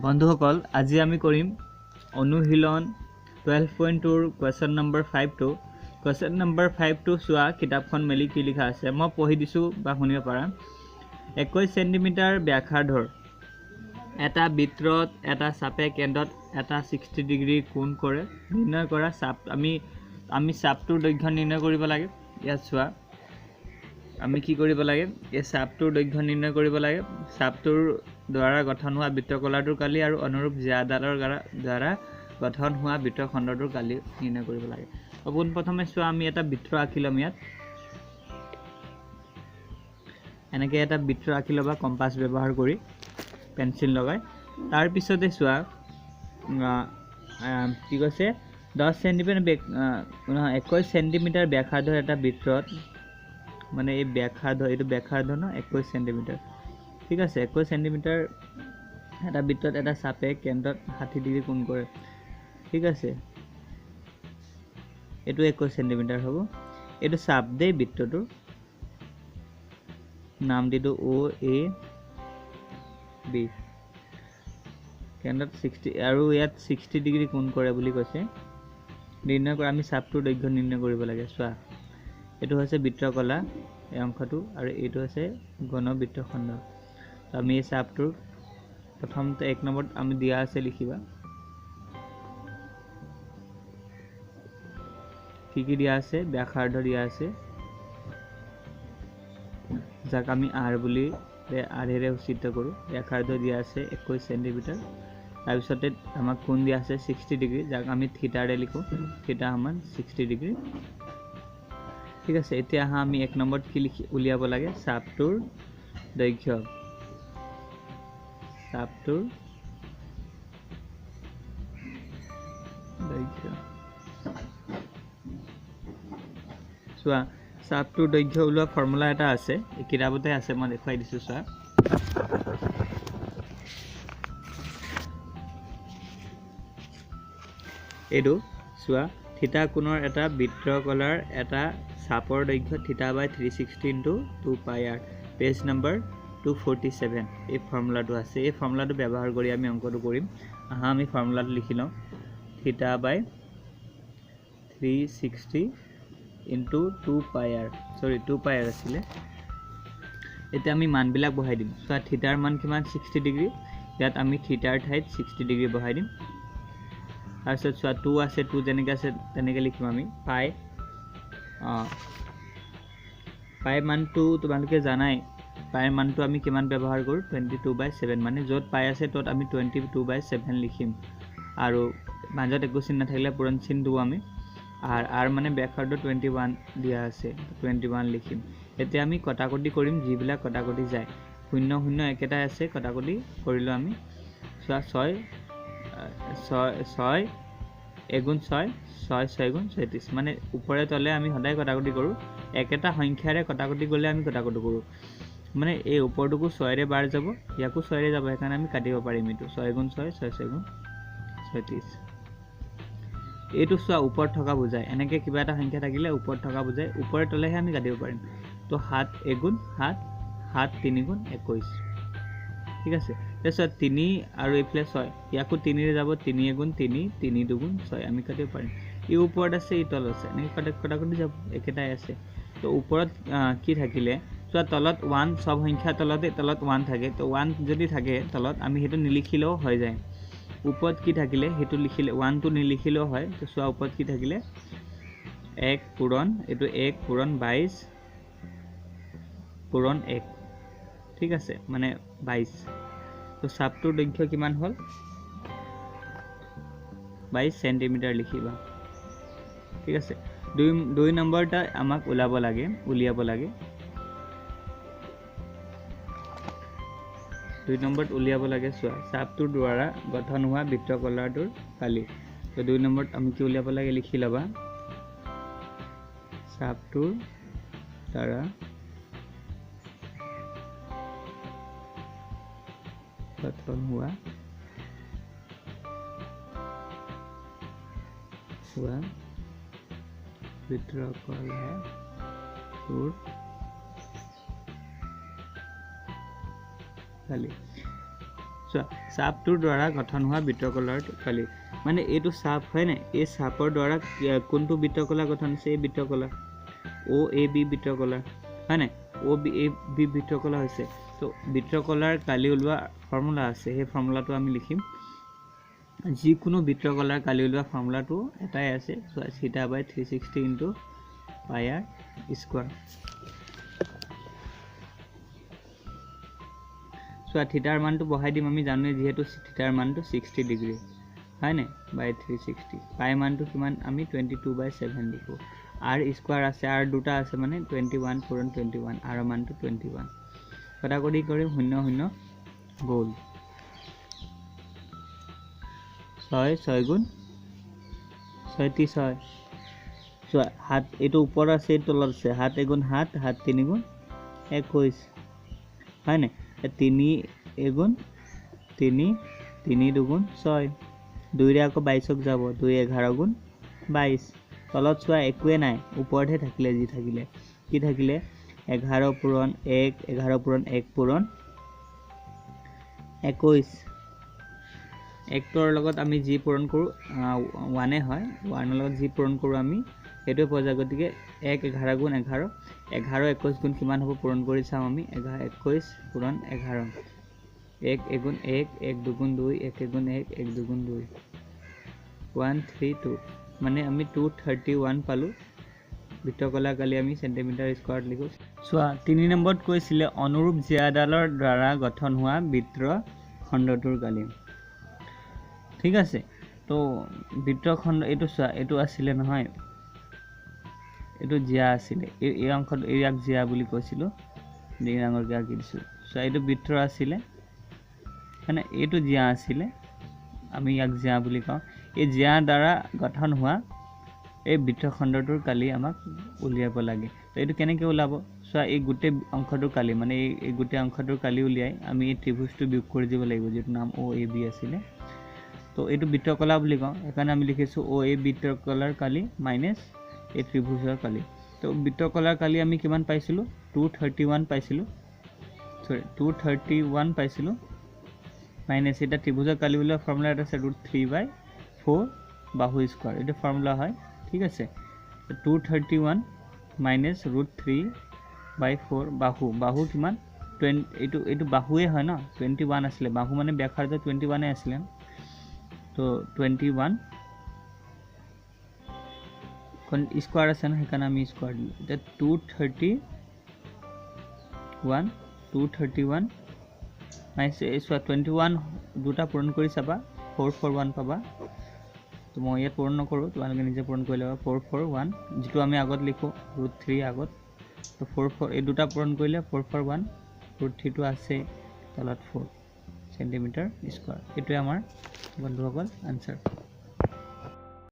বন্ধুসকল, আজি আমি কৰিম অনুশীলন 12.2ৰ কুৱেশ্যন নম্বৰ 5টো। কুৱেশ্যন নম্বৰ 5টো চোৱা, কিতাপখন মেলি কি লিখা আছে মই পঢ়ি দিছোঁ বা শুনিব পাৰা। 21 চেণ্টিমিটাৰ ব্যাসাৰ্ধৰ এটা বৃত্তত এটা চাপে কেন্দ্ৰত এটা 60 ডিগ্ৰী কোণ কৰে, নিৰ্ণয় কৰা চাপ। আমি চাপটোৰ দৈৰ্ঘ্য নিৰ্ণয় কৰিব লাগে। ইয়াত চোৱা, আমি কি কৰিব লাগে, এই চাপটোৰ দৈৰ্ঘ্য নিৰ্ণয় কৰিব লাগে। চাপটোৰ দ্বাৰা গঠন হোৱা বৃত্তকলাটোৰ কালি আৰু অনুৰূপ জীয়াডালৰ দ্বাৰা গঠন হোৱা বৃত্তখণ্ডটোৰ কালি নিৰ্ণয় কৰিব লাগে। পোনপ্ৰথমে চোৱা, আমি এটা বৃত্ত আঁকি ল'ম। ইয়াত এনেকৈ এটা বৃত্ত আঁকি ল'বা কম্পাছ ব্যৱহাৰ কৰি, পেঞ্চিল লগাই। তাৰপিছতে চোৱা কি কৈছে, 10 চেণ্টিমিটাৰ নহয় 21 চেণ্টিমিটাৰ ব্যাসাৰ্ধৰ এটা বৃত্তত, মানে এই ব্যাসাৰ্ধ, এইটো ব্যাসাৰ্ধ ন 21 চেণ্টিমিটাৰ, ঠিক আছে। 21 চেণ্টিমিটাৰ এটা বৃত্তত এটা চাপে কেন্দ্ৰত 60 ডিগ্ৰী কোণ কৰে, ঠিক আছে। এইটো 21 চেণ্টিমিটাৰ হ'ব। এইটো চাপ দেই, বৃত্তটোৰ নাম দিলোঁ অ' এ বি। কেন্দ্ৰত 60 আৰু ইয়াত 60 ডিগ্ৰী কোণ কৰে বুলি কৈছে। নিৰ্ণয় কৰা, আমি চাপটোৰ দৈৰ্ঘ্য নিৰ্ণয় কৰিব লাগে। চোৱা, এইটো হৈছে বৃত্তকলা এই অংশটো আৰু এইটো হৈছে গণবৃত্তখণ্ড। তো আমি এই চাপটোৰ প্ৰথমতে 1 নম্বৰত আমি দিয়া আছে, লিখিবা কি কি দিয়া আছে। ব্যাসাৰ্ধ দিয়া আছে, যাক আমি আৰ বুলি আৰেৰে সূচিত কৰোঁ। ব্যাসাৰ্ধ দিয়া আছে 21 চেণ্টিমিটাৰ। তাৰপিছতে আমাক কোণ দিয়া আছে 60 ডিগ্ৰী, যাক আমি থিটাৰে লিখোঁ, থিটা সমান 60 ডিগ্ৰী, ঠিক আছে। এতিয়া আহা আমি 1 নম্বৰত কি লিখি উলিয়াব লাগে, চাপটোৰ দৈৰ্ঘ্য। চাপটোৰ দৈৰ্ঘ্য চোৱা, চাপটোৰ দৈৰ্ঘ্য ওলোৱা ফৰ্মুলা এটা আছে, এই কিতাপতে আছে, মই দেখুৱাই দিছোঁ। চোৱা, এইটো চোৱা, থিটা কোণৰ এটা বৃত্তকলাৰ এটা চাপৰ দৈৰ্ঘ্য theta by 360 into 2 pi r, page number 247। এই ফৰ্মুলাটো আছে, এই ফৰ্মুলাটো ব্যৱহাৰ কৰি আমি অংকটো কৰিম। আহা আমি ফৰ্মুলাটো লিখি লওঁ, theta by 360 into 2 pi r, sorry 2 pi r আছিলে। এতিয়া আমি মানবিলাক বহাই দিম। চোৱা, থিটাৰ মান কিমান, 60 ডিগ্ৰী। ইয়াত আমি থিটাৰ ঠাইত 60 ডিগ্ৰী বহাই দিম। তাৰপিছত চোৱা, 2 আছে, 2 যেনেকৈ আছে তেনেকৈ লিখিম আমি। পাই, পাই মানটো তোমালোকে জানাই, পাইৰ মানটো আমি কিমান ব্যৱহাৰ কৰোঁ, 22/7, মানে য'ত পাই আছে ত'ত আমি 22/7 লিখিম। আৰু মাজত একো চিন নাথাকিলে পূৰণ চিন দিওঁ আমি। আৰ, আৰ মানে ব্যাসাৰ্ধ 21 দিয়া আছে, 21 লিখিম। এতিয়া আমি কটাকটি কৰিম, যিবিলাক কটাকটি যায়। 0 0 একেটাই আছে, কটাকটি কৰিলোঁ আমি। চোৱা, 6 6 6 এগুণ 6, 6 6 গুণ 36, মানে ওপৰে তলে আমি সদায় কটাকটি কৰোঁ। একেটা সংখ্যাৰে কটাকটি কৰিলে আমি কটাকটি কৰোঁ, মানে এই ওপৰটোকো 6ৰে বাৰ যাব, ইয়াকো 6ৰে যাব, সেইকাৰণে আমি কাটিব পাৰিম। এইটো 6 গুণ 6, 6 6 গুণ 36। এইটো চোৱা, ওপৰত থকা বুজায়, এনেকৈ কিবা এটা সংখ্যা থাকিলে ওপৰত থকা বুজায়, ওপৰে তলেহে আমি কাটিব পাৰিম। তো 7 এগুণ 7, 7 3 গুণ 21, ঠিক আছে। তাৰপিছত 3 আৰু এইফালে 6, ইয়াকো 3ৰে যাব, 3 এগুণ 3, 3 দুগুণ 6, আমি কাটিব পাৰিম। ই ওপৰত আছে, ই তলত আছে, এনেকৈ কটাকটি যাব, একেটাই আছে। তো ওপৰত কি থাকিলে চোৱা, তলত 1, চব সংখ্যা তলতে তলত 1 থাকে, তো 1 যদি থাকে তলত আমি সেইটো নিলিখিলেও হৈ যায়। ওপৰত কি থাকিলে সেইটো লিখিলে, 1টো নিলিখিলেও হয়। তো চোৱা, ওপৰত কি থাকিলে, 1 পূৰণ, এইটো 1 পূৰণ 22 পূৰণ 1, ঠিক আছে, মানে 22। তো চাপটোৰ দৈৰ্ঘ্য কিমান হ'ল, 22 চেণ্টিমিটাৰ লিখিবা, ঠিক আছে। 2 নম্বৰটা আমাক ওলাব লাগে, উলিয়াব লাগে। 2 নম্বৰত উলিয়াব লাগে। চোৱা, চাপটোৰ দ্বাৰা গঠন হোৱা বৃত্তকলাটোৰ কালি। তো 2 নম্বৰত আমি কি উলিয়াব লাগে, লিখি ল'বা, চাপটোৰ দ্বাৰা গঠন হোৱা বৃত্তকলাটোৰ কালি। চোৱা, চাপটোৰ দ্বাৰা গঠন হোৱা বৃত্তকলাৰ কালি, মানে এইটো চাপ হয় নাই, এই চাপৰ দ্বাৰা কোনটো বৃত্তকলা গঠন হৈছে? এই বৃত্তকলা অ' এ বি বৃত্তকলা হয় নাই, অ' বি এ বি বৃত্তকলা হৈছে। তো বৃত্তকলাৰ কালি ওলোৱা ফৰ্মুলা আছে, সেই ফৰ্মুলাটো আমি লিখিম। যিকোনো বৃত্তকলাৰ কালি ওলোৱা ফৰ্মুলাটো এটাই আছে, চোৱা theta by 360 into pi r square. চোৱা, থিটাৰ মানটো বহাই দিম, আমি জানোৱে যিহেতু থিটাৰ মানটো 60 ডিগ্ৰী হয় নাই, বাই 360। পাই মানটো কিমান? আমি 22/7 লিখোঁ। আৰ স্কোৱাৰ আছে, আৰ দুটা আছে, মানে 21 পূৰণ 21, আৰৰ মানটো 21। কটাকটি কৰিম, 0 0 গ'ল, 6 6 গুণ 6 3 6। চোৱা, 7 এইটো ওপৰত আছে, এইটো তলত আছে, 7 এগুণ 7, 7 3 গুণ 21 হয় নাই, 3 এগুণ 3, 3 দুগুণ 6, 2ৰে আকৌ 22ক যাব, 2 11 গুণ 22। তলত চোৱা একোৱে নাই, ওপৰতহে থাকিলে যি থাকিলে, কি থাকিলে? 11 পূৰণ 1, 11 পূৰণ 1 পূৰণ 21। একটোৰ লগত আমি যি পূৰণ কৰোঁ 1 হয়, 1ৰ লগত যি পূৰণ কৰোঁ আমি সেইটোৱে পোৱা যায়। গতিকে 1 11 গুণ 11, 11 21 গুণ কিমান হ'ব পূৰণ কৰি চাওঁ আমি। 21 পূৰণ 11, 1 এগুণ 1, 1 দুগুণ 2, 1 এগুণ 1, 1 দুগুণ 2, 1 3 2, মানে আমি 231 পালোঁ। বৃত্তকলা কালি আমি চেণ্টিমিটাৰ স্কোৱাৰত লিখোঁ। চোৱা, 3 নম্বৰত কৈছিলে অনুৰূপ জীয়াডালৰ দ্বাৰা গঠন হোৱা বৃত্ত খণ্ডটোৰ কালি। ঠিক আছে, তো বৃত্তখণ্ড এইটো চোৱা, এইটো আছিলে নহয়, এইটো জীয়া আছিলে, এই অংশটো ইয়াক জীয়া বুলি কৈছিলোঁ, ডাঙৰকৈ আঁকি দিছোঁ। চোৱা, এইটো বৃত্ত আছিলে, মানে এইটো জীয়া আছিলে, আমি ইয়াক জীয়া বুলি কওঁ। এই জীয়াৰ দ্বাৰা গঠন হোৱা এই বৃত্তখণ্ডটোৰ কালি আমাক উলিয়াব লাগে। তো এইটো কেনেকৈ ওলাব? চোৱা, এই গোটেই অংশটোৰ কালি, মানে এই গোটেই অংশটোৰ কালি উলিয়াই আমি এই ত্ৰিভুজটো বিয়োগ কৰি দিব লাগিব, যিটো নাম অ' এ বি আছিলে। তো এইটো বৃত্তকলা বুলি কওঁ, সেইকাৰণে আমি লিখিছোঁ অ' এ বৃত্তকলাৰ কালি মাইনাছ এই ত্ৰিভুজৰ কালি। তো বৃত্তকলাৰ কালি আমি কিমান পাইছিলোঁ? 231 পাইছিলোঁ, চৰি 231 পাইছিলোঁ মাইনাছ এতিয়া ত্ৰিভুজৰ কালি ওলোৱা ফৰ্মুলা এটা আছে √3/4 বাহু স্কোৱাৰ, এইটো ফৰ্মুলা হয়। ঠিক আছে, 231 মাইনাছ √3/4 বাহু, বাহু কিমান? এইটো বাহুৱে হয় ন, 21 আছিলে, বাহু মানে ব্যাসাৰ্ধ 21 আছিলে, তো 21 স্কোৱাৰ আছে ন, সেইকাৰণে আমি স্কোৱাৰ দিলোঁ। এতিয়া 231 মাইনাছ এই চোৱা 21 দুটা পূৰণ কৰি চাবা, 441 পাবা। তো মই ইয়াত পূৰণ নকৰোঁ, তোমালোকে নিজে পূৰণ কৰি ল'বা। 441 যিটো আমি আগত লিখোঁ √3 আগত, তো 4 4 এই দুটা পূৰণ কৰিলে 441, √3টো আছে তলত 4 চেণ্টিমিটাৰ স্কোৱাৰ। এইটোৱে আমাৰ বন্ধুসকল আনচাৰ।